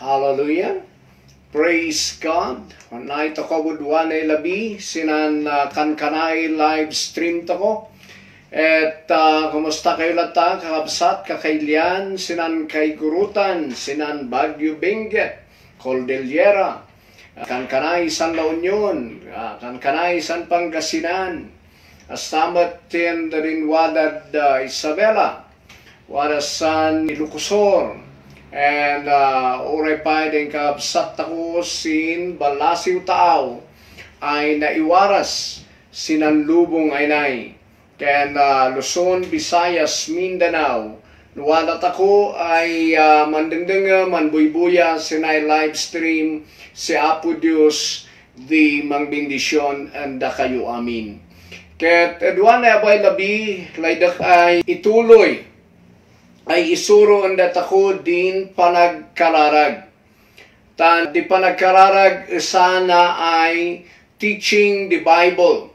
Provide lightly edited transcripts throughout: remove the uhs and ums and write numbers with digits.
Hallelujah. Praise God. Nay to ko budwane labi sinan kankanay live stream to ko. Et kumusta kayo lata kakabsat kakailian sinan kay Gurutan sinan Baguio Benguet Cordillera kankanay San La Union kankanay San Pangasinan astamat tin darin wadad Isabela wada San Ilocosur. And oray pa din kabsat ako sin Balasiw Tao ay naiwaras sinanlubong ay nay. Ken Luzon, Visayas, Mindanao. Nuwalat ako ay mandengdeng manbuybuya sinay live stream si Apo Dios di mangbindisyon anda kayo amin. Ket duwan na abay labi laydak ay ituloy ay isuro anda tako din panagkararag. Tan di panagkararag sana ay teaching the Bible.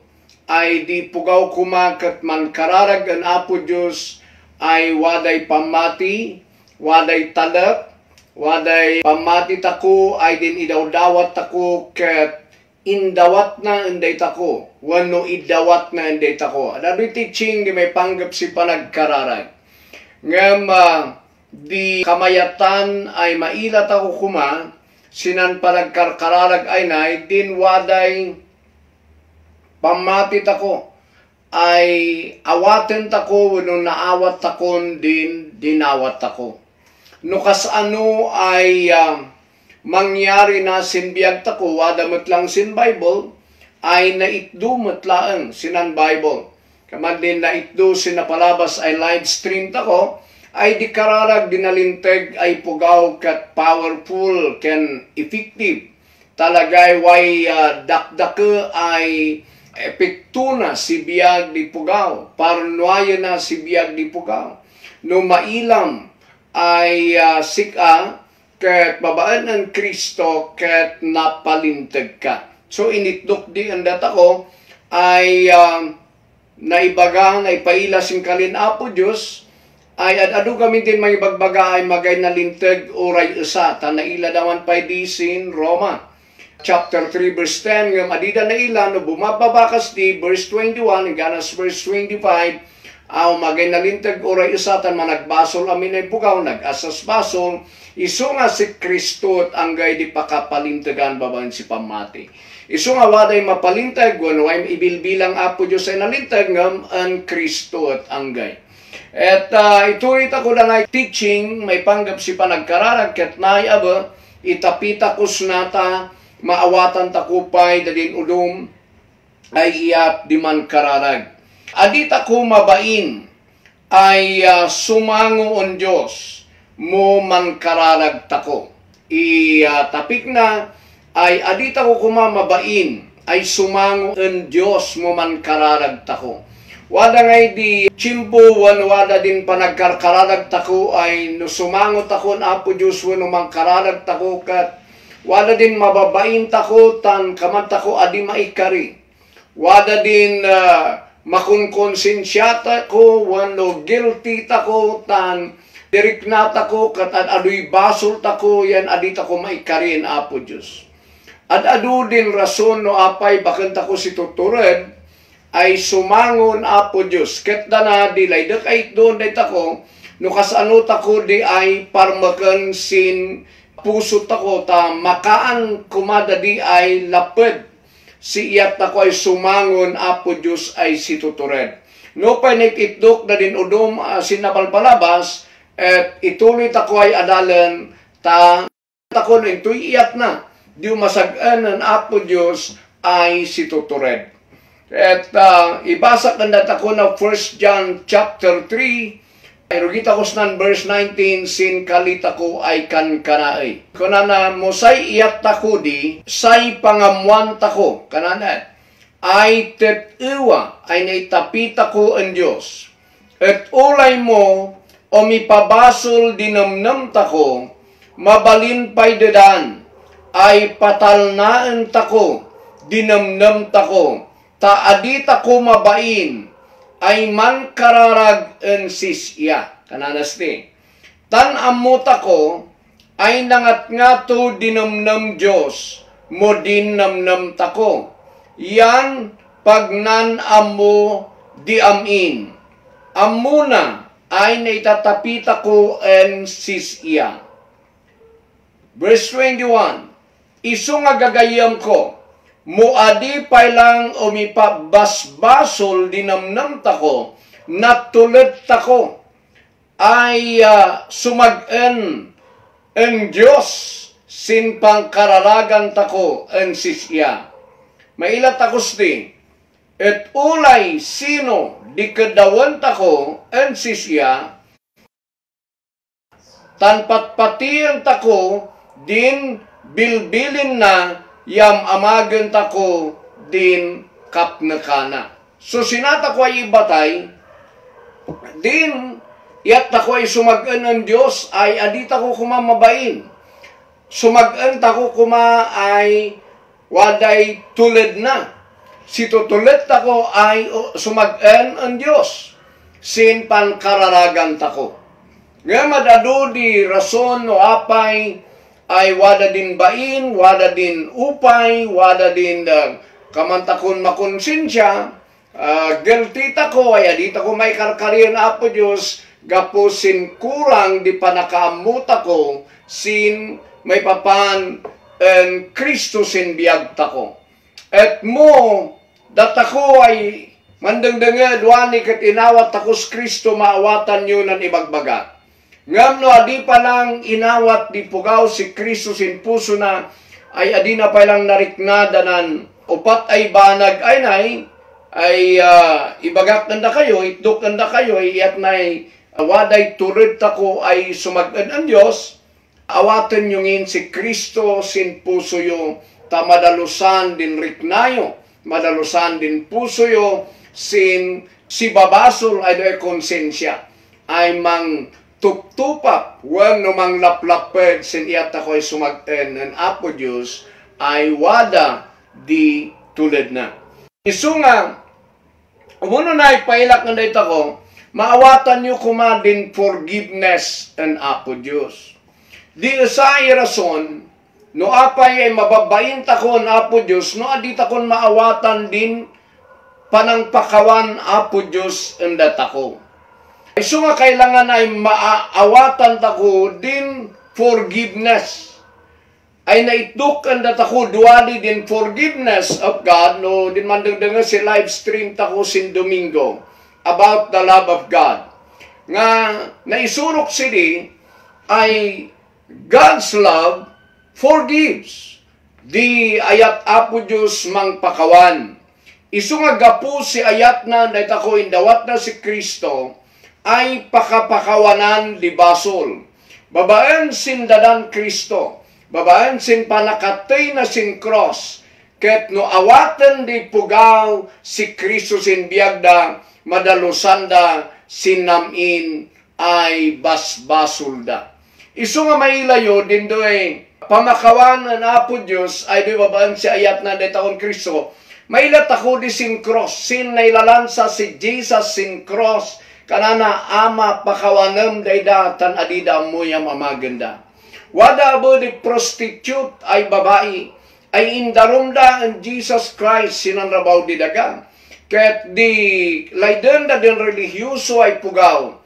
Ay di pugaw kumakat man kararag ang Apo Diyos ay waday pamati, waday talak, waday pamati tako ay din idawdawat tako ket indawat na inday tako. Wano idawat na inday tako. Adabi teaching di may panggap si panagkararag. Ngam di kamayatan ay mailat ako kuma sinan panagkarkararag ay nay din waday pamatit ako ay awaten tako wano naawat takon din dinawat tako. Nukas ano ay mangyari na sinbiyag tako wadamat lang sin Bible ay naitdumot lang sinan Bible. Kaman din na itdo sinapalabas ay live stream tako, ay di kararag dinalinteg ay pugaw kat powerful ken effective. Talagay way dakdake ay epekto na si biyag di pugaw. Parnoya na si biyag di pugaw. No mailam ay sika ket babaan ng Kristo ket napalinteg ka. So initdok di andat ako ay naibaga, naipaila sing kalin Apo Diyos, ay adu kami din may bagbaga ay magay na linteg oray isa. Ta naila dawan pa disin Roma. Chapter 3 verse 10, ng adida na ila, no bumababakas di, verse 21, ganas verse 25, magay na linteg oray isa, tan managbasol amin ay bugaw, nag-asas basol, iso nga si Kristo at anggay di pakapalintegan babaen si pamati. Iso nga waday mapalintag, wano ay ibilbilang Apo Diyos ay nalintag ngam ang Kristo at anggay. At ituloy ko lang ay teaching, may panggap si panagkararag, ket naay aba, itapita kus nata, maawatan takupay, dadin udum, ay iyap di man kararag. Adita ko mabain, ay sumango on Diyos, mo man kararag tako. Itapik na, ay adita ko kumamabain, ay sumango en Diyos mo man kararag tako. Wada ngay di chimpo wada din panagkarkararag tako ay no sumango tako na Apo Diyos wano man kararag tako kat wada din mababain tako tan kaman tako adi maikari. Wada din makunkonsensya ko wano guilty tako tan diriknata ko kat aduy basol tako yan adita ko maikarin Apo Diyos. At adu din rason no apay bakanta ko si tutured ay sumangon Apo Diyos. Ket dana di laydak ay doon day tako no kasano tako di ay parmakan sin puso tako ta makaan kumada di ay laped. Si iyat tako ay sumangon Apo Diyos ay si tutured. No pa itdok na din udom sinapalpalabas at ituloy tako ay adalan ta tako no ito'y iyat na. Di masagan ng Apo Diyos ay si tutured. At ibasa kandat ako na 1 John chapter 3, ay rugita ko sa verse 19, sin kalita ko ay kankanaay. Kunana mo say iyat tako di, say pangamuan tako, kanana, ay tet-iwa, ay naitapita ko ang Diyos. At ulay mo, o mipabasol dinamnam tako, mabalin pa'y dedan, ay patalnaan tako, dinamnam tako, taadita ko mabain, ay man kararag en sisya. Kananas ni. Tan amot ako, ay nangat nga to dinamnam Diyos, mo dinamnam tako. Yan pagnan amo di amin. Amuna ay naitatapita ko en sisya. Verse 21, iso nga gagayam ko, muadi pa lang umipabasbasol dinamnam tako, natulit tako, ay sumag-en en Diyos, sin pangkararagan tako en sisya. Mailat takos di, et ulay sino di kedawan tako en sisya, tanpat-patian tako, din bilbilin na yam amagan tako din kapnakana. So sinata ko ay ibatay, din yat tako ay sumag-an ng Diyos ay adita ko kumamabain. Sumag-an tako kuma ay waday tulad na. Si tutulad tako ay sumag-an ang Diyos. Sin pankararagan tako. Nga madado di rason o apay ay wada din bain, wada din upay, wada din kamantakon makonsensya, guilty tako, ay adita ko may karkariyan na apo Diyos, gapusin kurang di panakaamuta ko, sin may papan en Kristo sin biyag tako. Et mo, datako ay mandangdanga duwani kat inawat tako s Kristo maawatan nyo ng ibagbaga. Ngam no adi pa lang inawat di pugaw si Kristo sin puso na ay adi na pa lang nariknadanan upat ay banag ay nay ay ibagak nanda kayo, itdok nanda kayo, iyat nay waday turid tako ay sumag-an ang Diyos, awatan yung si Kristo sin puso yo, ta madalusan din riknayo, madalusan din puso yo, sin si babasol ay do'y konsensya, ay mang tuptupap, wang namang laplaped, sin iyat ako ay sumag-an ng apo Diyos, ay wada di tulad na. Isu nga, umuno na ipailak na dito ko, maawatan nyo kuma din forgiveness ng apo Diyos. Di sa rason, no apay ay mababain tako ng apo Diyos, no adita kon maawatan din panangpakawan apo Diyos ang datako. Isu nga kailangan ay maawatan tako din forgiveness. Ay naitduk ang datako duwali din forgiveness of God, no din mandagdaga si live stream tako sin Domingo about the love of God. Nga naisurok sili ay God's love forgives. Di ayat apo Diyos mang pakawan. Isu nga gapu si ayat na daytako indawat na si Kristo ay pakapakawanan di basol. Babaan sin dadan Kristo. Babaan sin panakatay na sin cross. Ket no awatan di pugaw si Kristo sin biyagda, madalusanda sin namin ay basbasulda. Isu nga mailayo din doy pamakawan na apo Diyos ay di babaan si ayat na daytaon Kristo. Mailat ako di sin cross, sin nailalansa si Jesus sin cross, kanana ama pakawanam dayda tan adida mo yam amaganda. Wada abo di prostitute ay babae, ay indarumda ang Jesus Christ sinanrabaw di daga. Ket di layden da din religyoso ay pugaw,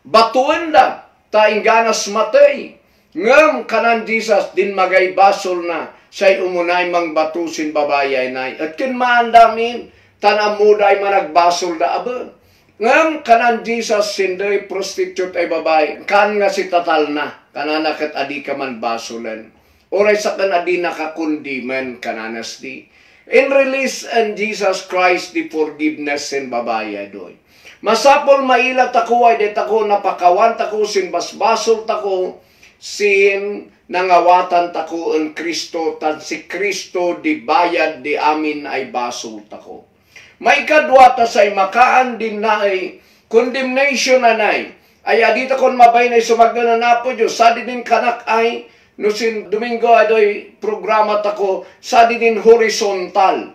batuan da ta inganas matay. Ngam kanan Jesus din magay basol na, siya'y umunay mang batusin babae ay at kinmaan damin, tanamuday managbasol da abo. Ngam kanan Jesus sinday prostitute ay babae, kan nga si tatal na, kanana kat adi ka man basulan. Oray sa kan adi nakakundiman kananas di. In release and Jesus Christ the forgiveness sin babae doy. Masapol mailat ako ay det ako napakawan tako sin basbasol tako sin nangawatan tako en Kristo tan si Kristo di bayad di amin ay basol tako. May kadwa ta say makaan din na ay condemnation anay. Ay adita kon mabay na sumagana na po Diyos. Sadi din kanak ay no sin Domingo adoy programa tako sadi din horizontal.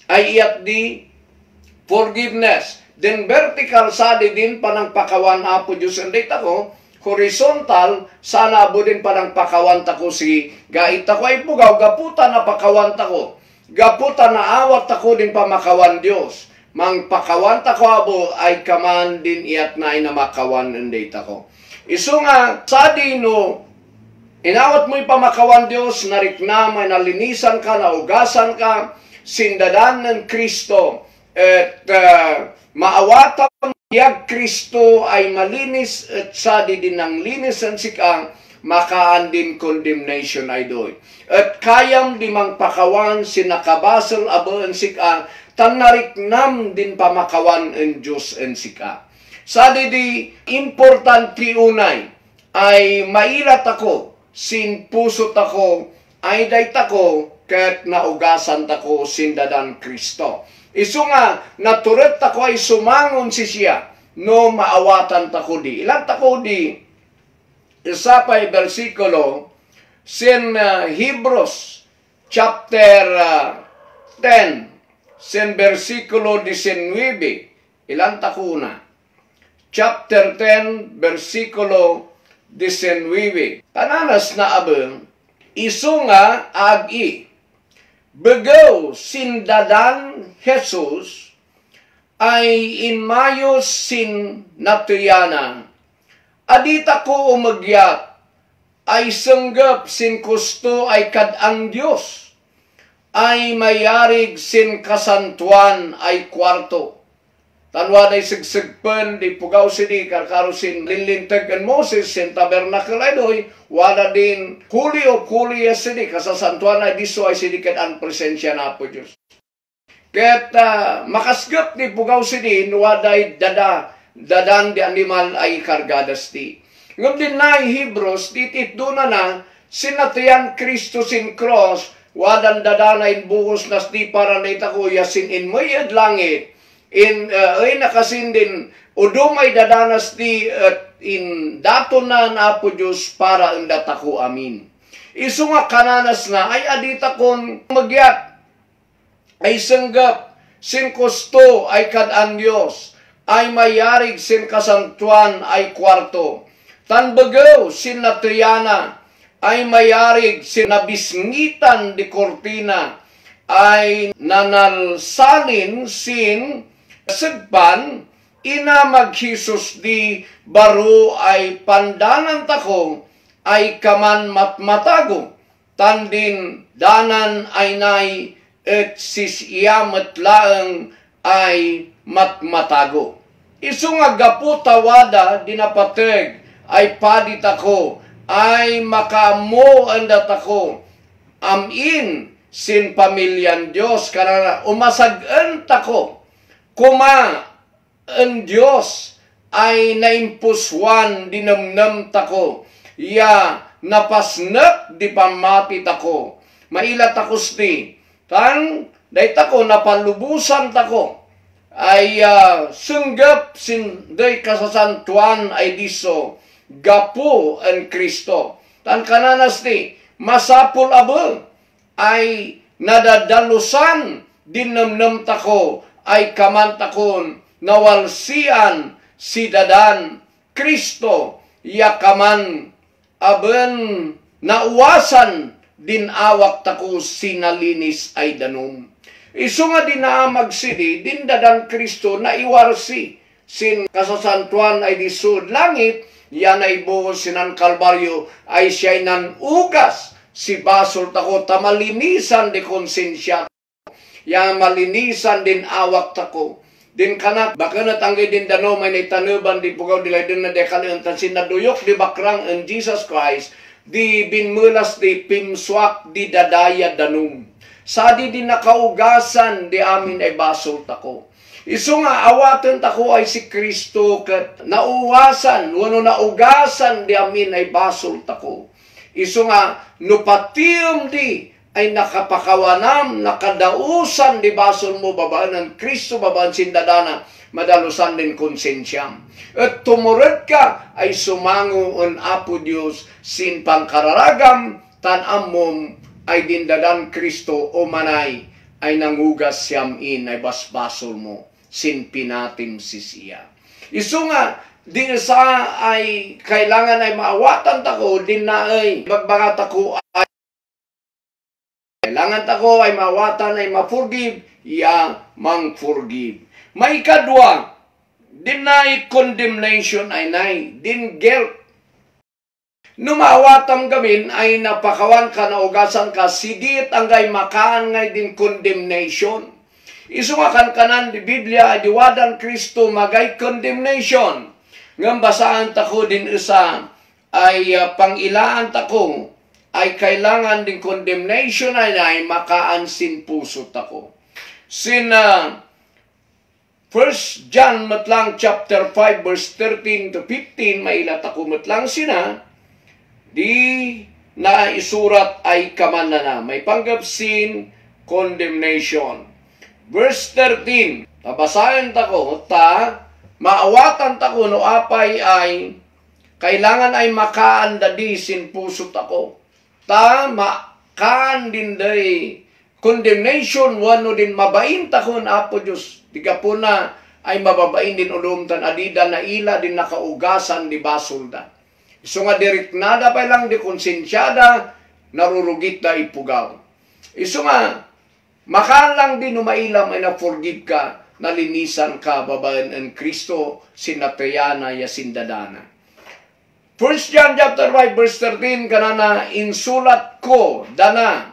Ay iyat di forgiveness. Then vertical sadi din panang pakawan apo Diyos. And dita ko horizontal, sana abo din parang pakawanta ko si gait ako ay pugaw, gaputa na pakawanta ko. Gaputa na awat ako din pamakawan Diyos. Mang pakawanta ko abo ay kaman din iyat na inamakawan ng data ko. Iso nga, sa no, inawat mo'y pamakawan Diyos, narikna, may nalinisan ka, naugasan ka, sindadan ng Kristo, at maawatan yag Kristo ay malinis at sa din ng linis ang sikang makaan din condemnation ay doy. At kayam di mang pakawan sinakabasal abo ang sikang tan nariknam din pamakawan ang Diyos ang sika. Sa di importante unay ay mairat ako, sin pusot ako, ay dayt ako, ket naugasan tako sindadan Kristo. Isu nga, naturet tako ay sumangon si siya, no maawatan tako di. Ilan tako di, isa pa'y versikulo, sin Hebrews, chapter 10, sin versikulo 19, ilan tako na? Chapter 10, versikulo 19. Kananas na abeng, isu nga ag-i, begaw sindadan Jesus ay inmayos sin natuyana. Adita ko umagyat ay senggap sin kusto ay kadang Diyos. Ay mayarig sin kasantuan ay kwarto. Tanwa na isigsagpan di pugaw sini karkaro sin linlintag and Moses sin tabernacle ay doy. Wala din huli o huli sini kasasantuan ay diso ay sini kadang presensya na po Diyos. Ket makasgap ni pugaw sini nuwaday dadan di animal ay kargadas ti. Ngam din na Hebrews titit doon na sinatiyan Kristo sin cross wadan dadana in buhos nas di para na itakuya sin in mayad langit ay nakasin din udumay dadanas ti in dato na po Diyos para ang datako amin. Isu nga kananas na ay adita kon magyat ay senggap sin kusto ay kadang Diyos ay mayarig sin kasantuan ay kwarto. Tanbagaw sin natuyana ay mayarig sin nabisngitan di kortina ay nanalsalin sin segpan ina maghisus di baro ay pandanan tako ay kaman matmatago tandin danan ay nay et sisiyamat laeng ay matmatago. Isu nga gapu tawada dinapateg ay padit ako ay makamo anda tako amin sin pamilyan Diyos karana umasag-en tako kuma ang Diyos ay naimpuswan dinamnam tako ya napasnak di pamati tako mailat ako sti tan day tako napalubusan tako ay senggap sin day kasasantuan ay diso gapu ang Kristo tan kananas ti masapul abo ay nadadalusan dinamnam tako ay kamantakon nawalsian si dadan Kristo yakaman aben nauwasan din awak tako sinalinis ay danum. Isu nga dinaamag sidi din dadan Kristo na iwarsi sin kasasantuan ay disud langit yan ay buhos sinan Kalbaryo ay siya'y nan ugas si basol tako tamalinisan di konsensya yang malinisan din awak tako. Din kanak, baka natanggay din dano, may naitanuban di pugaw dilay din na dekalantan sinaduyok di bakrang ang Jesus Christ, di binmulas di pimswak di dadaya danum. Sa di nakaugasan di amin ay basol tako. Isu nga awatan tako ay si Kristo kat nauwasan, wano naugasan di amin ay basol tako. Isu nga nupatium di ay nakapakawanam, nakadausan di basol mo babaan ng Kristo, babaan sindadana, madalusan din konsensyam. At tumuret ka ay sumango ang Apo Diyos sin pangkararagam, tanamom ay dindadan Kristo o manay ay nangugas siyam in ay basbasol mo sin pinatim si siya. Isu nga Di sa ay kailangan ay maawatan tako, din na ay magbagat ako ay kailangan tako ay maawatan ay ma-forgive, mang-forgive. May kadwa, deny condemnation ay nay, din guilt. Numawatam gamin ay napakawan ka na ugasan ka, sigit ang gay makaan ngay din condemnation. Isungakan kanan di Biblia ay diwadan Kristo magay condemnation. Ngam basaan tako din isa ay pangilaan tako ay kailangan din condemnation ay makaan sin puso tako. Sin 1 John matlang chapter 5 verse 13 to 15 mailat ako matlang sina di na isurat ay kaman na may panggap sin condemnation. Verse 13, tabasahin tako maawatan tako no apay ay kailangan ay makaan dadi sin puso tako. Makaan din day condemnation wano din mabain tako na apo Diyos. Tiga po na ay mababain din ulumtan adida na ila din nakaugasan di basulda. So nga diriknada pa lang di konsensyada narurugit na ipugaw. Iso nga makaan lang din umailam ay na-forgive ka nalinisan ka babayan ng Kristo sinatayana ya sindadana. 1 John chapter 5 verse 13 kanana insulat ko dana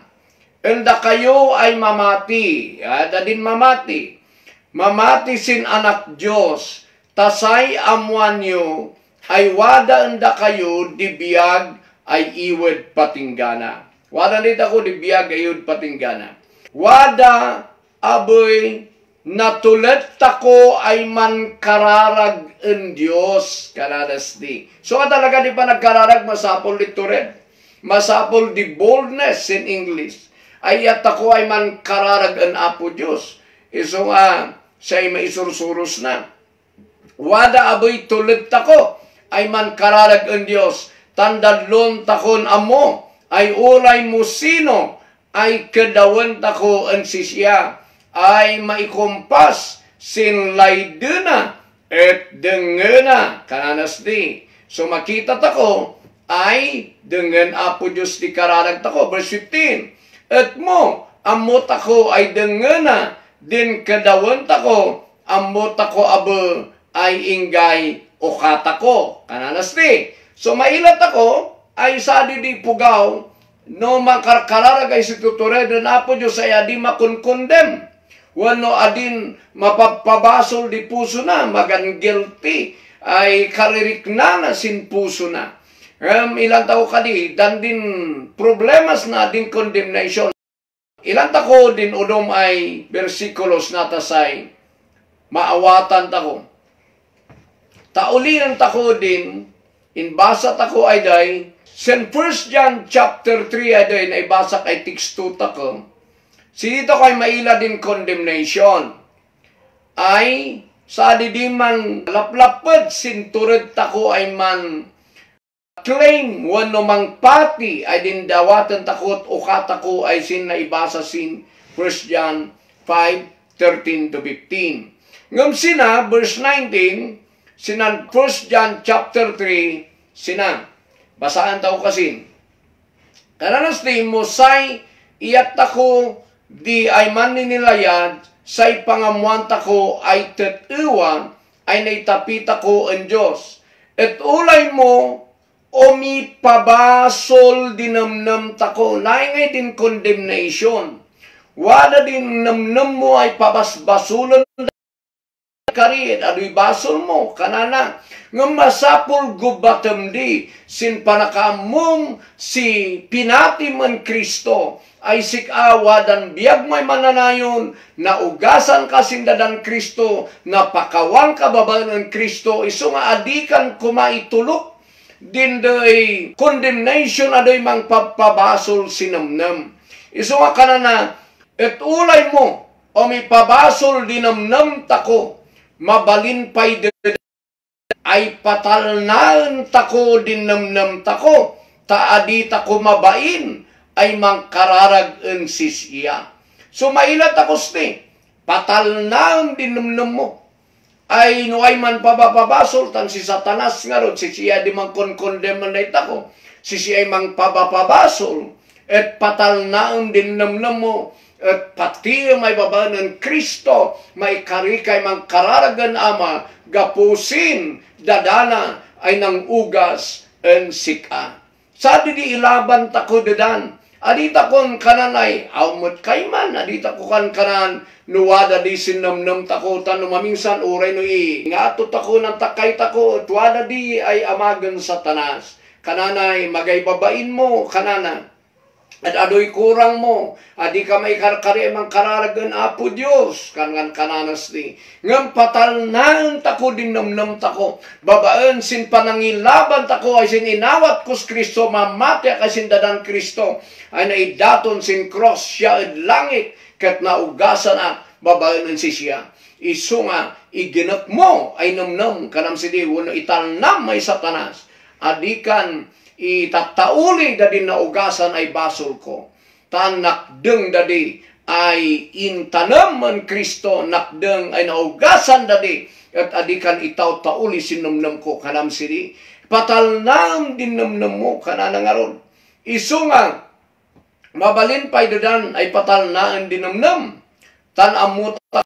enda kayo ay mamati dadin mamati sin anak Diyos tasay amuanyo ay wada enda kayo dibiyag ay iwed patinggana. Wada nito ako dibiyag ay iwed patinggana. Wada aboy natulet tako ay man kararag en Diyos kanadas di. So talaga di pa nagkararag masapol dito rin. Masapol di boldness in English. Ay at ako ay man kararag en Apo Diyos. Iso siya'y maisursuros na. Wada aboy tulet tako ay man kararag en Diyos. Tandadlon takon amo ay ulay mo sino ay kedawan tako en sisya. Ay maikumpas sin laydena et dengena kananas di. So makita tako ay dengan Apo Diyos di kararag tako. Verse 15. Et mo ammo tako ay dengena din kedawan tako ammo tako abo ay ingay o katako kananas di. So mailat ako ay sadi di pugaw no makararag ay situture den Apo Diyos ay adi makunkondem. Wano adin mapapabasol di puso na, magan guilty, ay karirik na sin puso na. Ilan tao ka di, dan din problemas na din condemnation. Ilan tako din udom ay versikulos na tasay, maawatan tako. Taulinan tako din, inbasa tako ay day, sin 1 John chapter 3 ay day, na ibasa kay text 2 tako, dito kay maila din condemnation. Ay, sa di man laplapad sinturid tako ay man claim wano mang pati ay din dawatan takot o katako ay sin na ibasa sin 1 John 5:13 to 15. Ngam sina, verse 19, sinan 1 John chapter 3, sina, basaan tao kasi. Kananas di mo say iyat tako di ay man ninilayad, say pangamuanta ko ay tetiwa, ay naitapita ko ang Diyos. At ulay mo, pabasol dinamnam tako. Naingay din condemnation. Wala din namnam mo ay pabasbasulan karit. Ado'y basol mo, kanana. Ngam masapol gubatam di, sin panakamong si pinati man Kristo, ay sikawa dan biyag may mananayon, na ugasan ka sindadan Kristo, na pakawang kababayan ng Kristo, iso nga adikan kumaitulok, din day condemnation adoy mang pabasol sinamnam. Iso nga kanana, et ulay mo, o may pabasol dinamnam tako, mabalin pa'y ay patalnaan tako dinamnam tako, taadi tako mabain, ay mangkararag en sisya. So mailat ako sti, patalnaan dinamnam mo, ay nuay man pabapabasol, tan si Satanas nga ron, si siya di man kon-condemn na itako, si siya ay mang pabapabasol, at patal naang dinamnam mo, at pati may baba ng Kristo, may karikay mang kararagan ama, gapusin, dadana, ay nang ugas, en sika. Sa di ilaban tako dadan, adita kon kananay, awmot kay man, adita ko kan kanan, nuwada di sinamnam tako, tanong maminsan uray no nga ato tako ng takay tako, tuwada di ay amagan Satanas. Kananay, magay babain mo, kanana. At adoy kurang mo, adi ka may karkari mang kararagan apo Diyos, kananas di. Ngam patal nang tako din namnam tako, babaan sin panangilaban tako ay sin inawat kus Kristo, mamati kasin dadan Kristo, ay naidaton sin cross siya at langit, kat naugasan at babaan si siya. Isunga, iginat mo ay namnam, kanam sidi, wano italnam may Satanas, adikan, itatauli dadi naugasan ay basol ko. Tan nakdeng dadi ay intanam man Kristo, nakdeng ay naugasan dadi, at adikan itaw tauli sinumnam ko kanam siri. Patalnam din namnam mo kanana nga ron. Isunga, mabalin pa'y dadan ay patalnaan din namnam. Tan amuta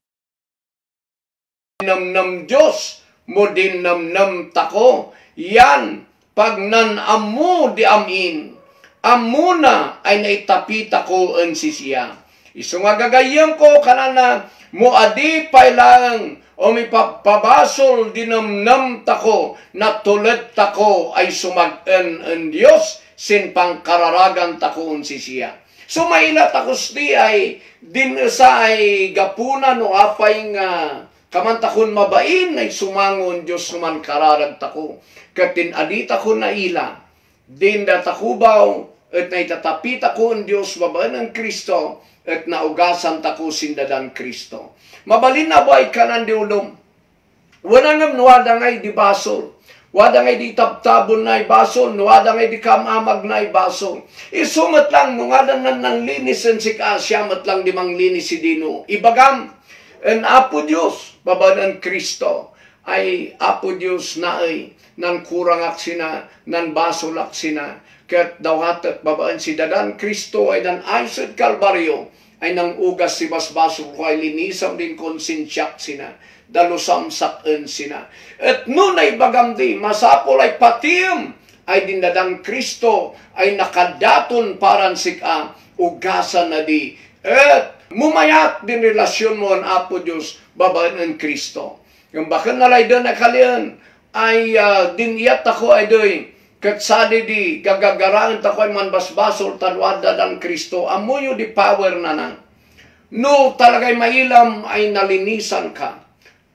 namnam Diyos, mo din namnam tako. Yan, pag nanamo di amin, amuna ay naitapita ko en sisiya. Iso nga gagayang ko kanana, muadi pailang o may papabasol dinamnam tako, na tulad tako ay sumag-en en Diyos, sin pangkararagan tako en sisiya. So maila takos di ay din sa ay gapunan o apay nga kamantakon mabain ay sumangon Diyos suman kararag tako. Katin adita ko na ila, din datakubaw, at naitatapita ko ang Diyos, babaan ng Kristo, at naugasan tako sindadan Kristo. Mabalin na ba ikanan di ulom? Wala nga nuwada ngay di basol, wada ngay di tabtabon na basol, nuwada ngay di kamamag na basol. Isumat lang, nungadan nan linisin si Asya, mat lang di mang linis si Dino. Ibagam, en Apo Diyos, babaan ng Kristo, ay Apo Diyos na ay, nan kurangak sina, nan basolak sina, ket dawhat babaan si dadan Kristo ay nan aysod Kalbaryo, ay nang ugas si basbasol ko ay linisam din konsensyak sina, dalusam saken sina. Et nun ay bagam di, masapol ay patiem, ay dindadan Kristo, ay nakadaton paran sika, ugasan na di. Et mumayat din relasyon mo ang Apo Diyos, babaan ng Kristo. Yung bakan nalay doon na kalian, ay diniyat ako ay doy, kat sadi di gagagaraan tako ay manbasbasol tanwada ng Kristo, amuyo di power na na. No talagay mailam ay nalinisan ka,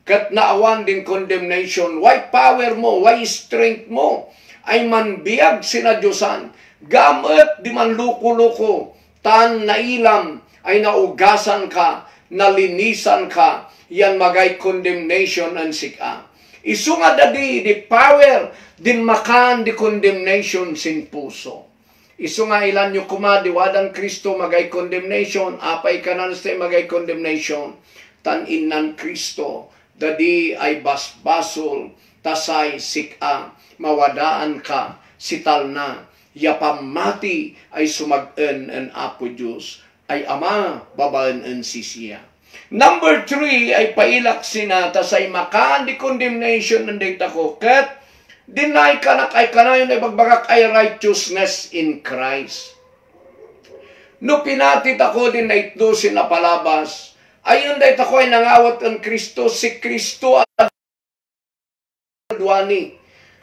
kat naawan din condemnation, why power mo, why strength mo, ay manbiag sina Diyosan, gamit di man luko-luko, tan nailam ay naugasan ka, nalinisan ka, yan magay condemnation ang sika. Isunga dadi di power din makan di condemnation sin puso. Isunga ilan nyo kumadiwadang Kristo magay condemnation, apay kanan sa magay condemnation. Tan inan Kristo dadi ay basbasol, tasay sika, mawadaan ka, sital na, yapamati ay sumag-en en Apo Diyos, ay Ama babaan en sisiya. Number 3 ay pailak sinata sa makaan di condemnation ng data ko. Kat deny ka na kay kanayon ay bagbagak ay righteousness in Christ. No pinatit ako din na ito sinapalabas. Ayun dahil ako ay nangawat ang Kristo, si Kristo at duwani.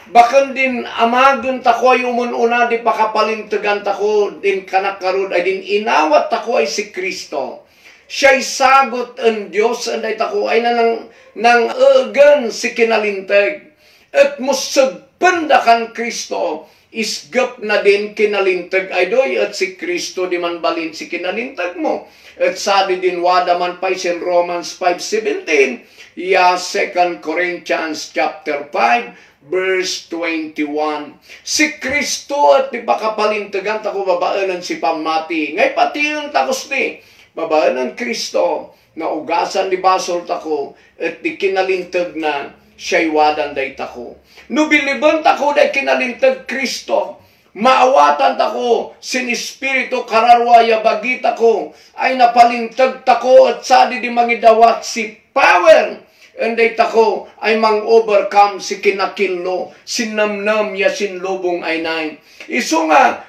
Bakan din amagun tako ay umununa di pakapalintagan tako din kanakarod ay din inawat tako ay si Kristo. Siya'y sagot ang Diyos, anday tako ay nang agan si kinalintag. At musagpanda kan Kristo, isgap na din kinalintag ay doy, at si Kristo di man balin si kinalintag mo. At sabi din wada man pa in Romans 5:17, ya 2 Corinthians chapter 5, verse 21. Si Kristo at di pakapalintagan tako babaanan si pamati. Ngay pati yung takos ni, babaan ng Kristo, naugasan di basol tako, at di kinalintag na siya'y wadan day tako. No biliban tako day kinalintag Kristo, maawatan tako, sin Espiritu kararwaya bagita ko, ay napalintag tako at sadi di mangidawat si power, and day tako ay mang-overcome si kinakillo, sinamnam ya sinlubong ay nine. Iso nga,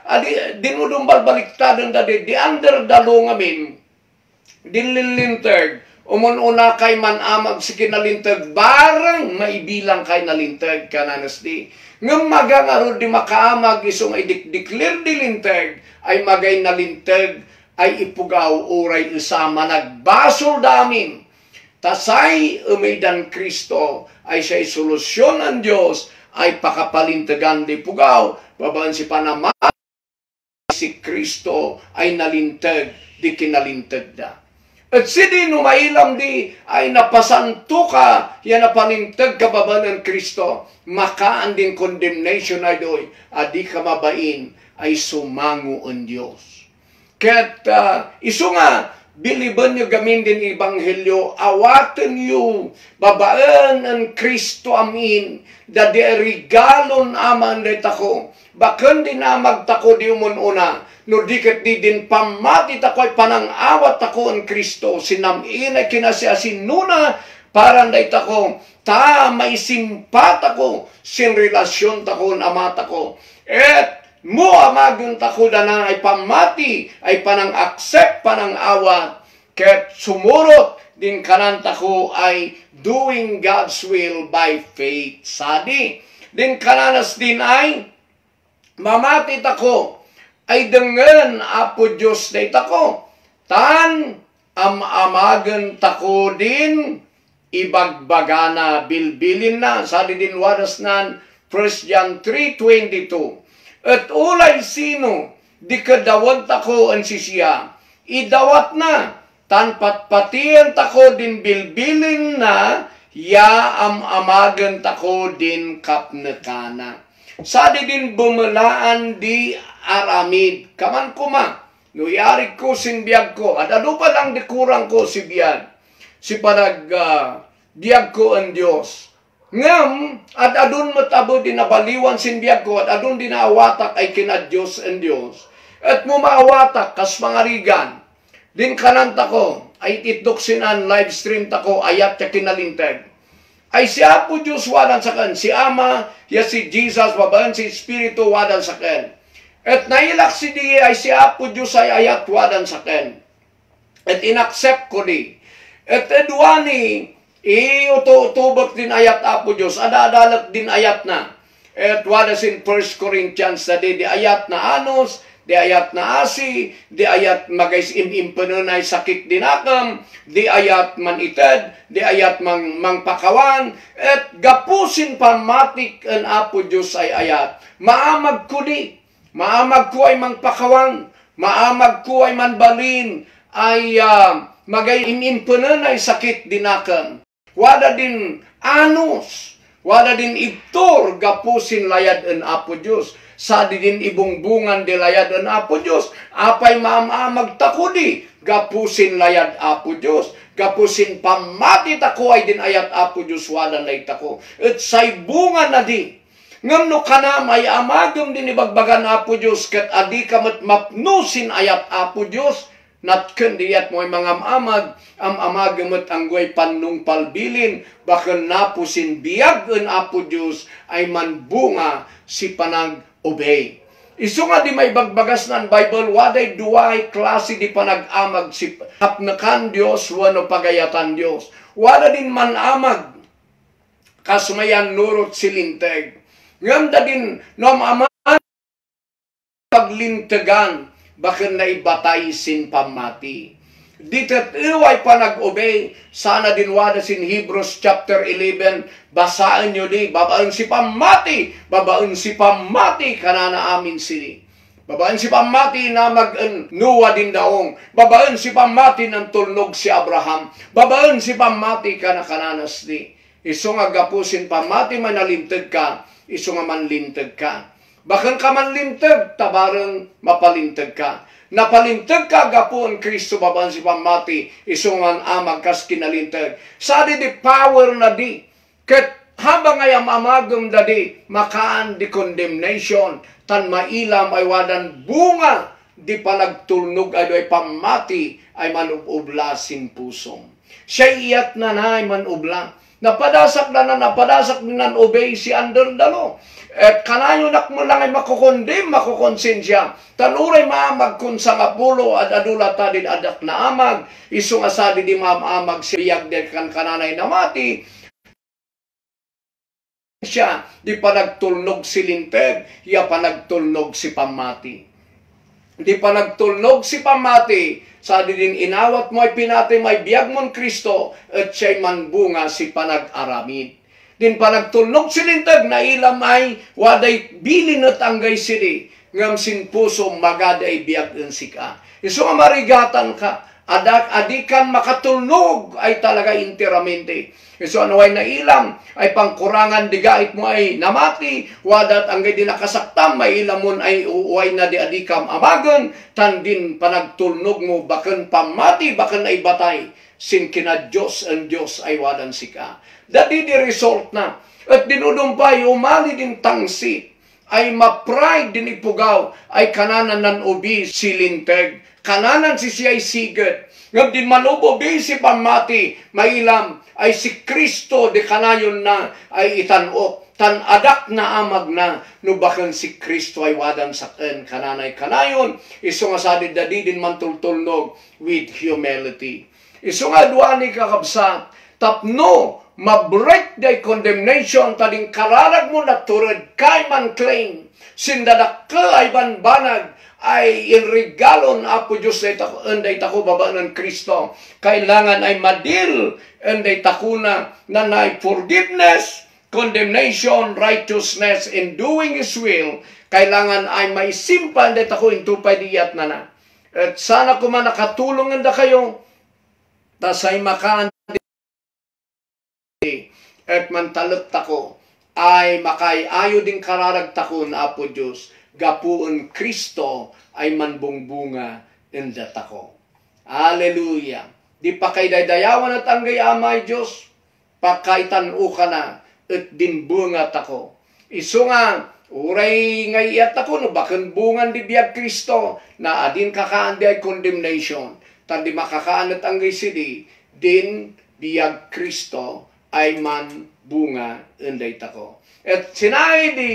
dinudumbal baliktadon dadi, di under dalo ngamin, dinlilintag, umununa kay manamag si kinalintag, barang maibilang kay nalintag kananas di. Ngam magangarod di makaamag, isong idikdiklir di lintag, ay magay nalintag, ay ipugaw uray isama, nagbasol damin. Tasay umidan Kristo, ay siya'y solusyon ng Diyos, ay pakapalintagan di pugaw, babaan si Panama, si Kristo ay nalintag, di kinalintag da. At sidi numailam di, ay napasanto ka, yan napalintag ka baba ng Kristo, makaan din condemnation ay doy, di ka mabain, ay sumango ang Diyos. Kaya't iso nga, biliban nyo gamin din Ebanghelyo, awatan nyo, babaan ang Kristo amin, da di regalon aman day tako, bakan din na magtako di umununa, no dikat di din pamati tako ay panangawat tako ang Kristo, sinamin ay kinasiasin nuna, parang day tako, ta may simpat ako, sin relasyon tako ang amata ko, et mo amagun tako na ay pamati, ay panang-accept, panang-awat, ket sumurot din kananta ko ay doing God's will by faith. Sadi, din kananas din ay mamati tako, ay dengan Apo Diyos day tako, tan amagan tako din, ibagbagana bilbilin na. Sadi din waras nan 1 John 3:22. At ulay sino, di kadawat tako ang sisiya, idawat na, tanpat patiyan tako din bilbilin na, ya amagan tako din kapnekana. Sadi din bumalaan di aramid, kaman kuma, nuyarig ko sinbiyag ko, at ano pa lang di kurang ko si biyag, si panag biyag ko ang Diyos. Ngam, at adun matabo din nabaliwan sinbiyag ko, at adun din naawatak ay kinadyos ang Diyos. At mumaawatak kas mangarigan, din kananta ko, ay itdok sinan live stream tako, ayat ya kinalintag. Ay si Apo Diyos wadan sa kan, si Ama, ya si Jesus, babaan si Espiritu wadan sa kan. At nailak si di ay si Apo Diyos ay ayat wadan sa kan. At inaccept ko di. At edwani, utubot din ayat Apo Diyos, adadalat din ayat na. At wadas in 1 Corinthians na di ayat na anos, di ayat na asi, di ayat magais impanunay sakit dinakam, di ayat manited, di ayat mangpakawan, at gapusin pamatik ang Apo Diyos ay ayat. Maamag ko di, maamag ko ay mangpakawan, maamag ko ay manbalin, ay magay impanunay sakit dinakam. Wada din anos, wada din ibtor, gapusin layad ang Apo Diyos. Sadi din ibungbungan di layad ang Apo Diyos. Apay maamamag takudi, gapusin layad Apo Diyos. Gapusin pamati tako ay din ayat Apo Diyos, wada lay tako. At say bunga na di. Ngam no kana may amagam din ibagbagan Apo Diyos, kat adi kamat mapnusin ayat Apo Diyos. Natken diyat mo'y mga amagamat ang guay panung palbilin, bakal napusin biyag ang Apo Diyos ay manbunga si panag-obey. Iso nga di may bagbagas ng Bible, waday duway klase di panag-amag si hapnakan Diyos, wano pagayatan Diyos. Wada din manamag, kasmayan nurot silinteg. Ngam da din nomaman paglintegan, bakit na ibatay sin pamati. Dito't iway pa nag-obey, sana din wada sin Hebrews chapter 11, basaan nyo di, babaan si pamati, kanana amin sini. Babaan si pamati na mag-nuwa din daong, babaan si pamati ng tulnog si Abraham, babaan si pamati kanakananas di. Iso nga gapusin pamati manalintag ka, iso nga manlintag ka. Bakit ka manlintag, tabarang mapalintag ka. Napalintag ka gapon Kristo baban si pamati, isungan amag kas kinalintag. Sa di power na di, ket habang ay amagam da di, makaan di condemnation, tan mailam ay wadan bunga, di panagtulnog ay pamati, ay manububla sin pusom. Siya iyat na ay manubla. Napadasak na obey si under the law. At kanayo nak mo lang ay makukondim, makukonsensya. Tanuray maamag kun sa ngapulo at adulata din adak na amag. Isong asadi di maamag siyag din kan kananay na mati. Siya di pa nagtulnog si linteg, iya pa nagtulnog si pamati. Di pa nagtulnog si pamati, sa din inawat mo ay pinati may biyag mon Kristo, at siya'y manbunga si panag-aramid. Din pa nagtulnog si lintag, na ilam ay waday bilin at anggay sili, ngam sin puso magaday biyag ang sika. Iso nga marigatan ka, adikan makatulnog ay talaga interamente. So ano ay nailam, ay pangkurangan digait mo ay namati, wadat ang di nakasaktam, may ilamon ay uway na di adikam amagan, tan din panagtulnog mo, bakan pamati, bakan ay batay, sin kina Diyos ang Diyos ay wadan sika. Dati di result na, at dinudumpay, umali din tangsit, ay ma-pride din ipugaw, ay kananan nan ubi silinteg, kananan si siya'y sigad, ngam din manubobi si pamati, mailam, ay si Kristo di kanayon na ay itanok, tan adak na amag na, nubakan si Kristo ay wadan saken kananay kanayon, iso nga sadid dadi din mantultulnog with humility. Iso nga duani kakabsat, tapno, mabreak day condemnation, tading kararag mo na turad kay man claim, sindadak ka ay banbanag, ay inregalon Apo Diyos enday tako baba ng Kristo. Kailangan ay madil enday tako na nanay forgiveness, condemnation, righteousness in doing His will. Kailangan ay may simpan enday tako intupay diyat na. At sana ko man nakatulong anda kayo, tasay makaan at mantalot tako ay makaayo din kararag tako na Apo Diyos. Gapuon Kristo ay manbungbunga indat ako. Hallelujah. Di pa kay daydayawan at anggay amay Diyos, pakaitanu ka na at dinbungat ako. Iso nga, uray ngayat ako, no bakan bungan di biyag Kristo, na adin kakaan di ay condemnation, tan di makakaan at anggay sidi, din biyag Kristo ay manbunga indat ako. At sinay di,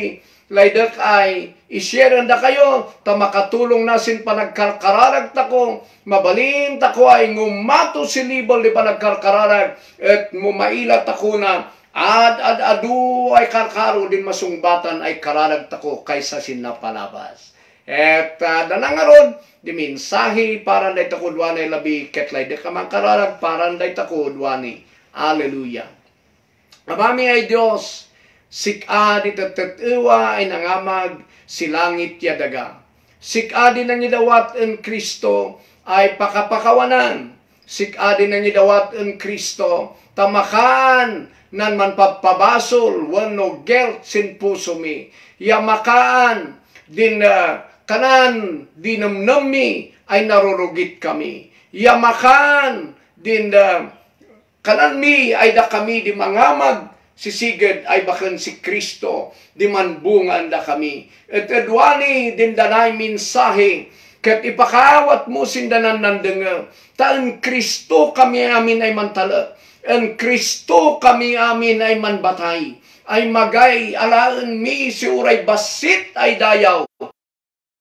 laydak ay ishare da kayo, ta makatulong nasin panagkarkararag tako, mabalin tako ay ngumato si libol di panagkarkararag, at mumailat ako na adu ay karkaro din masungbatan ay kararag tako kaysa sinapalabas. At danangaron, di mensahe para day tako duwanay labi, ket laydak kamang kararag para day tako duwani. Hallelujah. Amami ay Diyos, sik-a di tatatiwa ay nangamag si langit yadaga. Sik-a di nang idawat en Kristo ay pakapakawanan. Sik-a di nang idawat en Kristo tamakan nan manpapabasol wano gelt sin puso mi. Yamakaan din kanan dinamnami ay narurugit kami. Yamakan din kanan mi ay da kami di mangamag, sisigad ay bakan si Kristo, di manbungan da kami. At edwani din danay minsahe, kat ipakawat mo sindanan nandanga, taan Kristo kami amin ay mantala, ang Kristo kami amin ay manbatay, ay magay alaan mi si uray basit ay dayaw.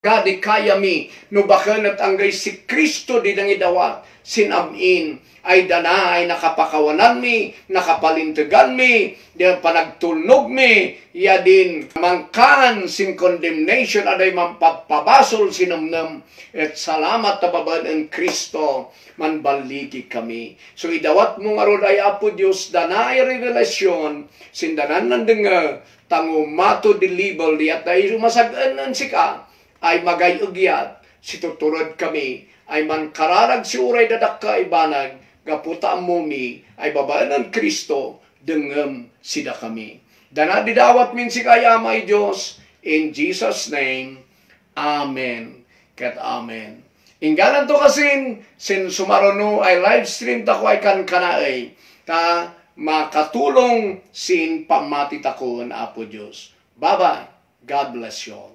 Gadi kaya mi, no bakan at anggay si Kristo di nang idawat, sinamin, ay dana ay nakapakawanan mi, nakapalintigan mi, di panagtulnog mi, ya din mangkan sin condemnation, aday mampapabasol sinamnam, at salamat tababan ang Kristo, manbaligi kami. So idawat mo nga ron ay Apo Diyos, dana ay revelasyon, sindanan nandang tangumato dilibol, di at ay sumasaganan sika, ay magayugyat, situturod kami, ay mankararag si uray dadakka ibanag, gaputa mo mi, ay babaan ng Kristo, dengem sida kami. Dana didawat min si kaya may Diyos, in Jesus' name, Amen. Kat Amen. Inggalan to kasin, sin sumarono ay live stream tako ay kan kanaay, ta makatulong sin pamati tako na Apo Diyos. Bye-bye. God bless you all.